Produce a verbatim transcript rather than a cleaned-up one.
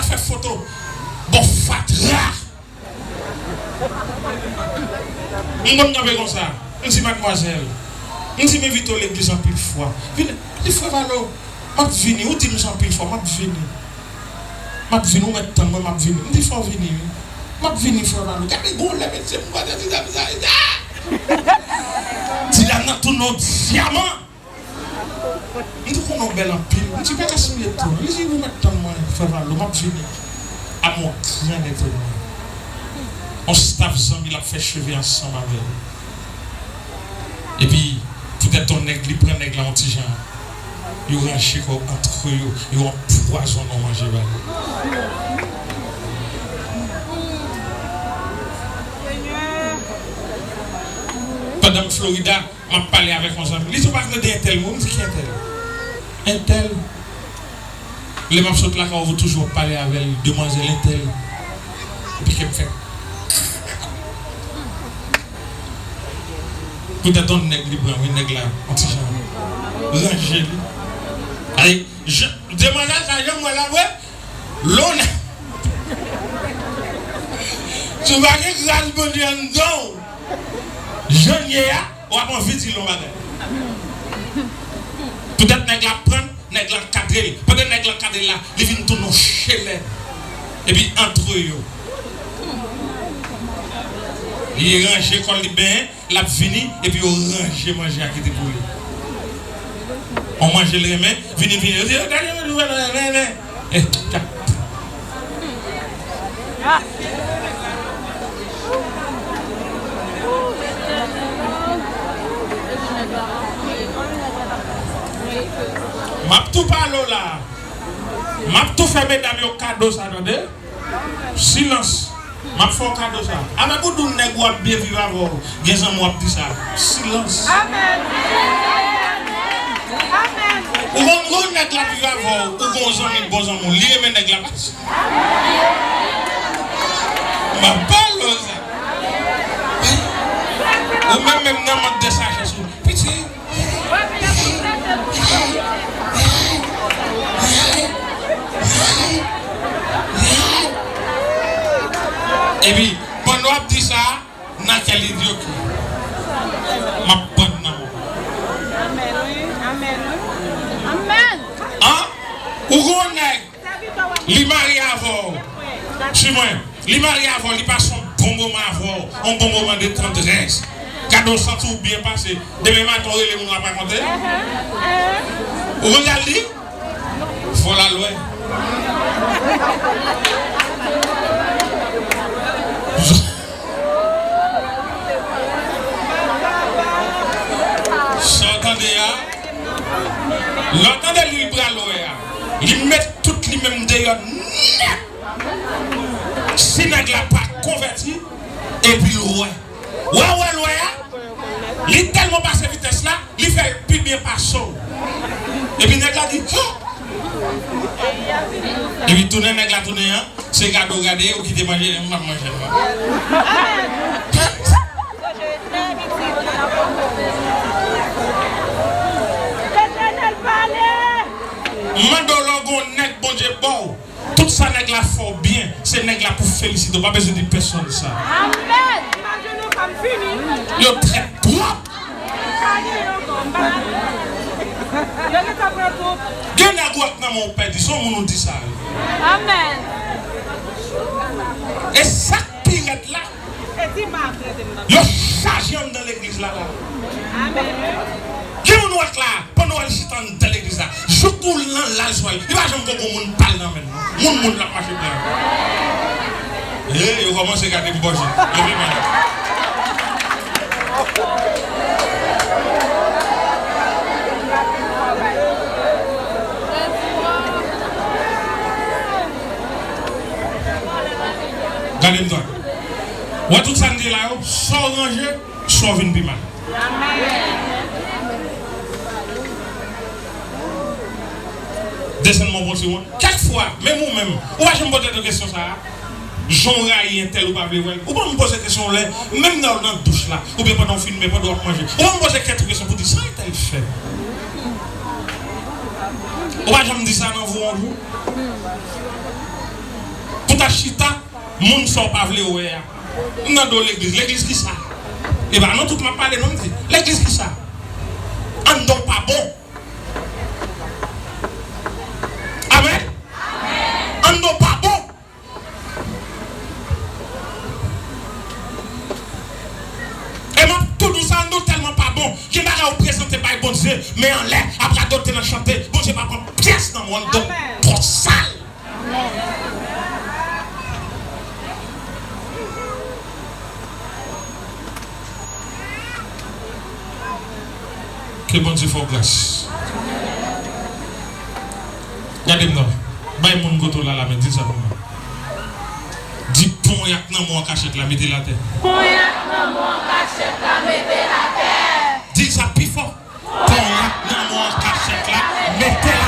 fè foto. Bon fatra. M konn kanpe konsa. M di, madmwazèl, m di, m envite w legliz anpil fwa. Vin, li di, frè Valo, m ap vini. Ou di m sa anpil fwa, m ap vini. M ap vini, ou mèt tann mwen, m ap vini. M di, fò w vini, wi. M ap vini, frè Valo. Gade gon lè, mesye, m kontan di sa, sa, sa. Di la nan tounen w dyaman. M di, konnen w bèl anpil. M di, pa gaspiye tan. Li di, ou mèt tann mwen, frè Valo, m ap vini. A mon gran etònman, yon staff zanmi l ap fè cheve ansanm avè l. Epi, poutèt yon nèg, li pran nèg la yon ti jan. Yo ranje kò yo antre yo, yo anpwazonnen yon manje ba yo. Pandan m Florida, m ap pale avèk yon zanmi. Li di, ou pa tande entèl, mwen. M di, ki entèl? Entèl. Lè m ap sot lakay ou, ou toujou ap pale avè l, demwazèl entèl. Epi kè m fè. Poutèt yon nèg li pran, wi, nèg la, yon ti jan. Ranje li. Ay, je, demwazèl sa, jan m wè l la, vre? Lona. Si w pa gen gras Bondye anndan w, jan l ye a, w ap anvi di l yon bagay. Poutèt nèg la pran, nèg la ankadre l. Pandan nèg la ankadre l la, li vin tounen yon chelè. Epi antre yo, li ranje kò l, li benyen, l ap vini, epi yo ranje manje a kite pou li. On manje l renmen, vini, vini. Yo di, yo gade, yo di, yo renmen. Eh, ka- M ap tou pale w la. M ap tou fè medam yo kado sa, tande. Silans. M ap fè w kado sa. Avèk ou di w nèg w ap byen viv avè w, gen zanmi w ap di sa. Silans. Amèn. Amèn. Ou konn, ou konn nèg la ap viv avè w, ou gon zanmi, bon zanmi w, li renmen nèg la pase. M ap pale w sa. Ou menm, menm nan mant de sajès ou. Piti. Epi, pandan w ap di sa, nan kè li di, ok, m ap pran nan men w. Amèn, wi. Amèn, wi. Amèn. An? Ou gon nèg, li marye avè w. Swiv mwen. Li marye avè w, li pase yon bon moman avè w, yon bon moman de tandrès. Gade w santi w byen pase. Demen maten, w rele moun w ap rakonte. Ou konn sa l di? Vòlò lwen. Sa w tande a? Lè w tande li pral wè a, li met tout li menm deyò nèt. Si nèg la pa konvèti, epi l wè. Wè, wè, l wè a, li tèlman pase vitès la, li fè pi byen pase w. Epi nèg la di, ho! Epi tounen nèg la tounen an, se gade w gade, ou kite manje, m p ap manje non. Letènèl pale! M mande w lè w gon nèg Bondye ba w, tout sa nèg la fè w byen, se nèg la pou felisite w, pa bezwen di pèsonn sa. Amèn! Yo trèt twòp! Yo gentan pran tout. Gen nèg ou ak nan men w pèdi, se yon moun ou di sa yo. Amèn. E sa k pi rèd la, yo chaje anndan legliz la la. Amèn. Gen moun ou ak la, pandan w al chita anndan legliz la, jouk ou lan laj wè l, li pa janm poko moun pa l nan men l. Moun, moun l ap mache pran. E, yo kòmanse gade m bò je. Leve men. Gade m dwat. Wè tout sa m di la yo, sa w ranje, sa w vin pi mal. Desann mwen bon ti won. Kèk fwa, menm ou menm, ou pa janm poze tèt ou kesyon sa a. Jan w rayi entèl ou pa vle wè l. Ou pa janm poze kesyon lè, menm lè w nan douch la, oubyen pandan w filme, pandan w ap manje. Ou pa janm poze tèt ou kesyon pou di sa entèl fè. Ou pa janm di sa nan vou an vou. chita, moun sa w pa vle wè a. M nan do legliz. Legliz ki sa? E pa nan tout m ap pale non, m di. Legliz ki sa? Anndan w pa bon. Amèn. Anndan w pa bon. E m ap tou di w sa, anndan w tèlman pa bon. Gen bagay ou prezante bay Bondye, men anlè, ap radote nan chante, Bondye pa pran pyès nan mwen, anndan w twò sal. Ke Bondye fè w gras. Gade m non. Bay moun kote w la, la men, di l sa pou mwen. Di ponyèt nan mwen an kachèt la, mete l atè. Ponyèt nan mwen an kachèt la, mete l atè. Di l sa pi fò. Ponyèt nan mwen an kachèt la, mete l